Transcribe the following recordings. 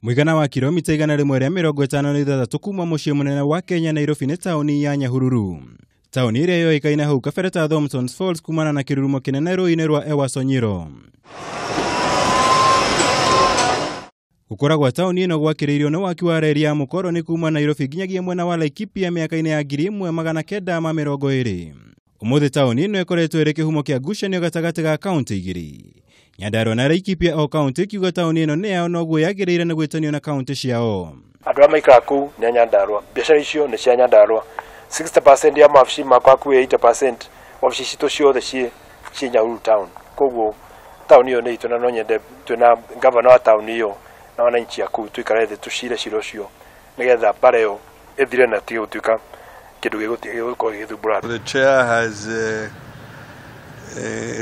Mũigana wa kilomita 156 kuma mũciĩ mũnene wa Kenya Nairobi nĩ taũni ya Nyahururu. Taũni ĩrĩa yoĩkaine hau kabere ta Thompson's Falls kumana na kĩrurumo kĩnene rũĩ-inĩ rwa Ewaso Nyiro. Gũkũra gwa taũni ĩno gwakĩrĩirio nĩ waki wa reri ya mũkoroni kuma Nairobi nginyagia mwena wa Laikipia mĩaka-inĩ ya 1920. Ũmũthĩ taũni ĩno ĩkoretwo ĩrĩ kĩhumo kĩa ngucanio gatagatĩ ga kaũntĩ igĩrĩ. Nyandarua na Laikipia o kaũntĩ ikiuga taũni ĩno nĩ yao noguo yagĩrĩire nĩ gwĩtanio na kaũntĩ ciao. Andũ arĩa maikaraga kũu nĩ a Nyandarua, biacara icio nĩ cia Nyandarua. 60% ya mawabici makwa, hakuhĩ 80% wabici citũ ciothe ciĩ Nyahururu town. Koguo taũni ĩyo nĩ itũ, na no nyende twĩna gavana wa taũni ĩyo na wananchi a kũu tũikare thĩ tũcire cira ũcio nĩgetha mbara ĩyo ĩthire na ĩtige gũtuĩka kĩndũ gĩgũkorwo gĩgĩthumbũra andũ. The chair has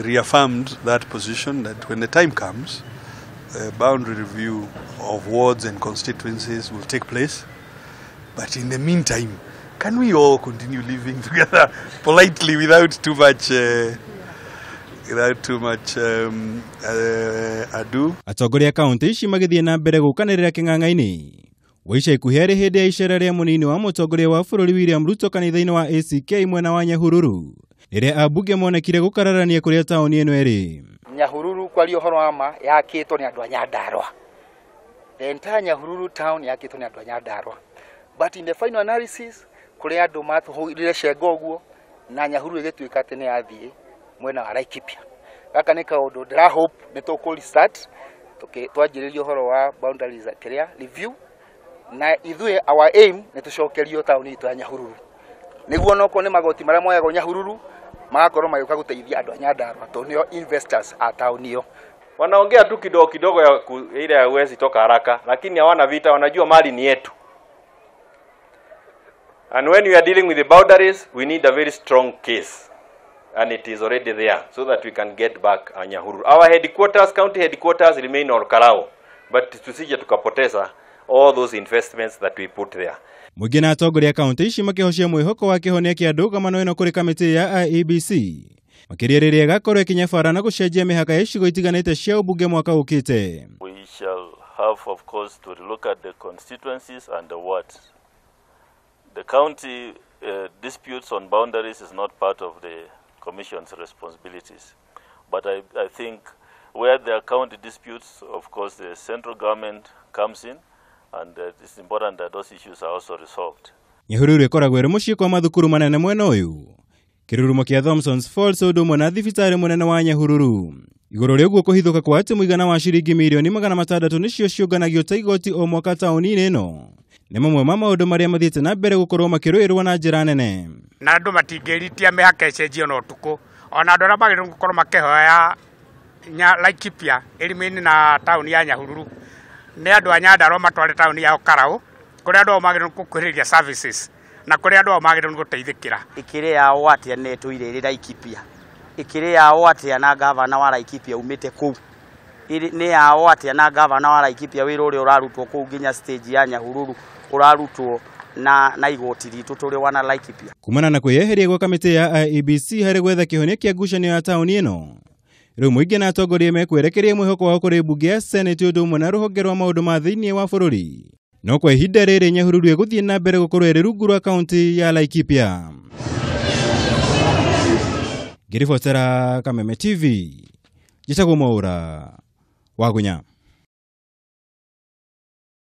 reaffirmed that position that when the time comes, a boundary review of wards and constituencies will take place. But in the meantime, can we all continue living together politely without too much ado? Atongoria a kaũntĩ ici magĩthiĩ na mbere gũkanĩrĩra kĩng'ang'a-inĩ wa ica ikuhĩ arĩ hĩndĩ ya icera rĩa mũnini wa mũtongoria wa bũrũri William Ruto kanitha-inĩ wa ACK mwena wa Nyahururu, rĩrĩa ambunge monekire gũkararania kũrĩa taũni ĩno ĩrĩ. Nyahururu, kwaria ũhoro wa ma, yakĩtwo nĩ andũ a Nyandarua. The entire Nyahururu town yakĩtwo nĩ andũ a Nyandarua, but in the final analysis kũrĩ andũ matũhũrire cenga ũguo na Nyahururu ĩgĩtuĩka atĩ nĩ yathiĩ mwena wa Laikipia. Gaka nĩ kaũndũ ndĩra hope nĩ tũkũ restart twanjĩrĩria ũhoro wa boundaries kĩrĩa review, na ithuĩ our aim nĩ tũcokerio taũni itũ ya Nyahururu, nĩguo nokorwo nĩ magoti marĩa moyagwo Nyahururu magakorwo magĩũka gũteithia andũ a Nyandarua, tondũ nĩo investors a taũni ĩyo. Wanaongea tu kidogo kidogo ya ile ya huwezi toka haraka, lakini hawana vita, wanajua mali ni yetu. And when we are dealing with the boundaries, we need a very strong case. And it is already there, so that we can get back Nyahururu. Our headquarters, county headquarters remain Ol Kalou, but tusije tukapoteza all those investments that we put there. Mũingĩ na atongoria a kaũntĩ ici makĩhocia mwĩhoko wa kĩhonia kĩa ndũgamano ĩno kũrĩ kamĩtĩ ya IEBC, makĩria rĩrĩa ĩgakorwo ĩkĩnyabara na gũcenjia mĩhaka ya icigo itiganĩte cia ũmbunge mwaka ũkĩte. We shall have, of course, to look at the constituencies and the wards. The county disputes on boundaries is not part of the Commission's responsibilities. But I think where there are county disputes, of course, the central government comes in, and it's important that those issues are also resolved. Nyahururu ĩkoragwo ĩrĩ mũciĩ kwa mathukuru manene mwena ũyũ, kĩrurumo kĩa Thompson's Falls, ũndũ ũmwe na thibitarĩ mũnene wa Nyahururu. Igũrũ rĩa ũguo, kũhithũka kwa atĩ mũigana wa ciringi mirioni 600 nĩcio ciũnganagio ta igoti o mwaka taũni-inĩ ĩno nĩ mamwe ma maũndũ marĩa mathiĩte na mbere gũkorwo makĩrũĩrwo na njĩra nene. Na andũ matingĩritia mĩhaka ĩcenjio na ũtukũ, ona andũ arĩa magĩrĩirwo gũkorwo makĩhoya Laikipia ĩrĩma-inĩ na taũni ya Nyahururu nĩ andũ a Nyandarua matware taũni yao Karaũ, kũrĩa andũ ao magĩrĩirwo gũkuhĩrĩria services na kũrĩa andũ ao magĩrĩirwo nĩ gũteithĩkĩra. Ĩkĩrĩ yao atĩa na ĩtũire ĩrĩ Laikipia? Ĩkĩrĩ yao atĩa na gavana wa Laikipia umĩte kũu? Nĩ yao atĩa na gavana wa Laikipia wĩra ũrĩa ũrarutwo kũu nginya stage ya Nyahururu ũrarutwo na igoti ritũ tũrĩ wana Laikipia? Kumana na kwĩyeheria gwa kamĩtĩ ya IEBC harĩ gwetha kĩhonia kĩa ngucanio ya taũni ĩno, rĩu mũingĩ na atongoria mekwerekeria mwĩhoko wao kũrĩ mbunge ya Senate ũndũ ũmwe na rũhonge rwa maũndũ ma thĩinĩ wa bũrũri. No kwa ihinda rĩrĩ Nyahururu ĩgũthiĩ na mbere gũkorwo ĩrĩ rungu rwa kaũntĩ ya Laikipia. Ngĩribotera Kameme TV, njĩtagwo Mwaũra Wagunya.